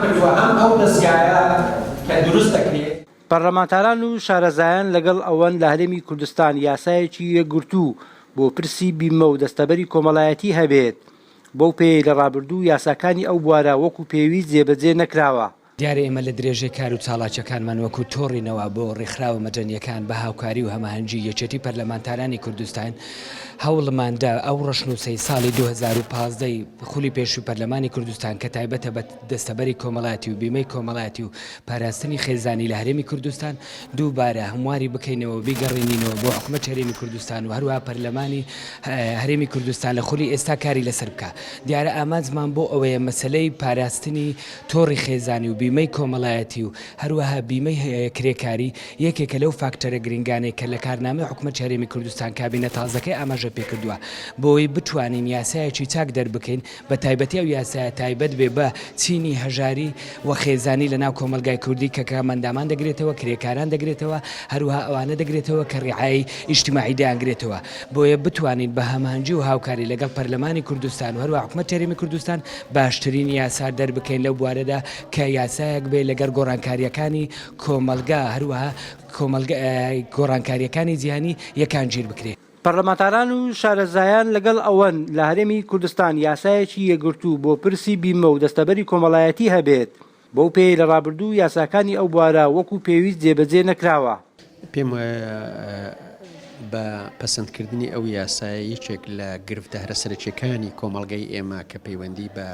کردووە، هەم ئەو دەزگایە کە دروست دەکرێ. پەرلەمانتاران و شارەزایان لەگەڵ ئەوەن لە هەرێمی کوردستان یاسایەکی یەکگرتوو بۆ پرسی بیمە و دەستەبەری کۆمەڵایەتی هەبێت، بەو پێیەی لە ڕابردوو یاساکانی ئەو بوارە وەکو پێویست جێبەجێ نەکراوە. دیارە ئێمە لە درێژەی کار و چاڵاکیەکانمان وەکو تۆڕی نەوا بۆ ڕێکخراوە مەدەنیەکان بە هاوکاری و هەماهەنگی یەکێتی پەرلەمانتارانی کوردستان هەوڵمان دا ئەو ڕەشنووسەی ساڵی 2015 ی خولی پێشووی پەرلەمانی کوردستان کە تایبەتە بە دەستەبەری کۆمەڵایەتی و بیمەی کۆمەڵایەتی و پاراستنی خێزانی لە هەرێمی کوردستان دووبارە هەمواری بکەینەوە و بیگەڕینینەوە بۆ حکومەتی هەرێمی کوردستان و هەروەها پەرلەمانی هەرێمی کوردستان لە خولی ئێستا کاری لەسەر بکا. دیارە ئامانجمان بۆ ئەوەیە مەسەلەی پاراستنی تۆڕی خێزانی و بیمەی کۆمەڵایەتی و هەروەها بیمەی کرێکاری یەکێکە لەو فاکتەرە گرنگانەی کە لە کارنامەی حکومەتی هەرێمی کوردستان کابینە تازەکەی ئاماژە پێکردووە بۆی بتوانین یاسایەکی چاک دەربکەین بە تایبەتی ئەو یاسایە تایبەت بێ بە چینی هەژاری و خێزانی لە ناو کۆمەڵگای کوردی کە کەمئەندامان دەگرێتەوە، کرێکاران دەگرێتەوە، هەروەها ئەوانە دەگرێتەوە کە ڕیعایەی ئیجتیماعی دەیانگرێتەوە. بۆیە بتوانین بە هەماهەنگی و هاوکاری لەگەڵ پەرلەمانی کوردستان و هەروەها حکومەتی هەرێمی کوردستان باشترین یاسا دەربکەین لەو بوارەدا کە یاسایەک بێ لەگەڵ گۆڕانکارییەکانی کۆمەڵگا هەروەها کۆمەڵگە گۆڕانکارییەکانی جیهانی یەکانگیر بکرێ. پەرلەمانتاران و شارەزایان لەگەڵ ئەوەن لە هەرێمی کوردستان یاسایەکی یەکگرتوو بۆ پرسی بیمە و دەستەبەری کۆمەڵایەتی هەبێت، بەو پێیەی لە ڕابردوو یاساکانی ئەو بوارە وەکو پێویست جێبەجێ نەکراوە. پێم وایە بە پەسەندکردنی ئەو یاسایە یەکێک لە گرفتە هەرە سەرەکیەکانی کۆمەڵگەی ئێمە کە پەیوەندی بە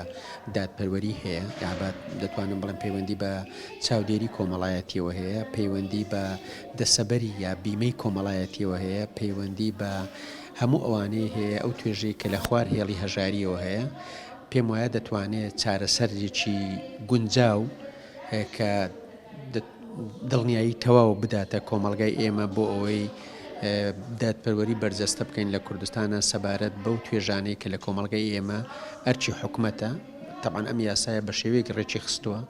دادپەروەری هەیە یا بە دەتوانم بڵێم پەیوەندی بە چاودێری کۆمەڵایەتیەوە هەیە، پەیوەندی بە دەسەبەری یا بیمەی کۆمەڵایەتیەوە هەیە، پەیوەندی بە هەموو ئەوانەی هەیە ئەو توێژەی کە لە خوار هێڵی هەژاریەوە هەیە، پێم وایە دەتوانێت چارەسەرێکی گونجاو کە دڵنیایی تەواو بداتە کۆمەڵگای ئێمە بۆ ئەوەی دادپەروەری بەرجەستە بکەین لە کوردستانە سەبارەت بەو توێژانەی کە لە کۆمەڵگای ئێمە ئەرکی حکومەتە تەبعەن ئەم یاسایە بە شێوەیەک ڕێکی خستووە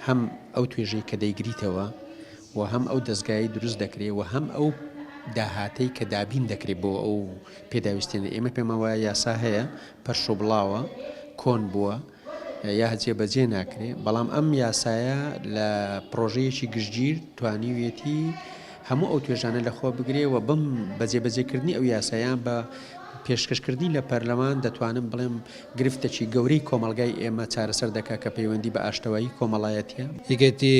هەم ئەو توێژەی کە دەیگریتەوە و هەم ئەو دەزگایەی دروست دەکرێ و هەم ئەو داهاتەی کە دابین دەکرێت بۆ ئەو پێداویستیانە ئێمە پێمان وایە یاسا هەیە پەرش و بڵاوە کۆن بووە یا جێبەجێ ناکرێ بەڵام ئەم یاسایە لە پرۆژەیەکی گشتگیر توانیویەتی هەموو ئەو توێژانە لەخۆ بگرێ و بەم بەجێبەجێکردنی ئەو یاسایان بە پێشکەشکردنی لە پەرلەمان دەتوانم بڵێم گرفتەکی گەورەی کۆمەڵگای ئێمە چارەسەر دەکا کە پەیوەندی بە ئاشتەوایی کۆمەڵایەتیە. یەکێتی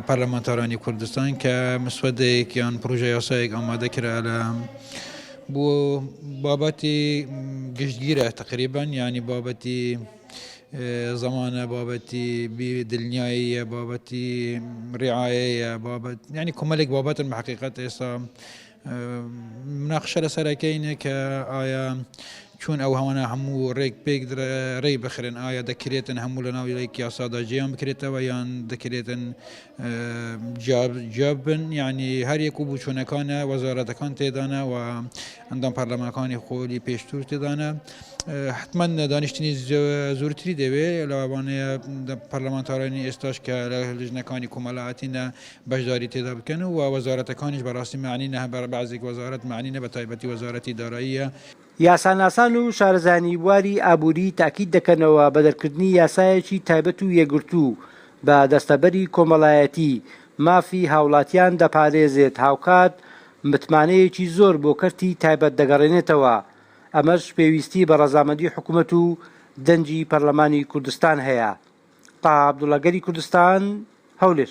پەرلەمانتارانی کوردستان کە مسودەیەک یان پڕۆژە یاسایەک ئامادە کرا لە بۆ بابەتی گشتگیرە تقریبا یعنی بابەتی زمانە بابەتی دڵنیاییە بابەتی ڕعاەیە بابەت یعنی کۆمەلێک بابەتن بە حقیقەت ئێستا مناقشە لەسەر ئەکەین کە ئایا چۆن ئەو هەوانە هەموو ڕێک پێک ڕێی بخرن ئایا دەکرێتن هەموو لە ناو یەک یاسادا جێیان بکرێتەوە یان دەکرێتن جیاب بن یعنی هەر یەک و بچوونەکانە وەزارەتەکان تێدانە و ئەندام پەرلەمانەکانی خۆلی پێشتر تێدانە حتمما دانیشتنی زۆرتری دەوێ لەوانەیە پەرلەمانتارانی ئێستاش کە لە لژنەکانی کۆمەڵایەتینە بەشداری تێدا بکەن و وەزارەتەکانیش بەڕاستی مەعنی نە بەعزێک وەزارەت مەعنی نە بەتایبەتی وەزارەتی داراییە. یاساناسان و شارەزایانی بواری ئابووری تاکید دەکەنەوە بە دەرکردنی یاسایەکی تایبەت و یەکگرتوو بە دەستەبەری کۆمەڵایەتی مافی هاوڵاتیان دەپارێزێت هاوکات متمانەیەکی زۆر بۆ کەرتی تایبەت دەگەڕێنێتەوە ئەمەش پێویستی بە ڕەزامەندی حکومەت و دەنگی پەرلەمانی کوردستان هەیە. تاها عەبدوڵا گەلی کوردستان، هەولێر.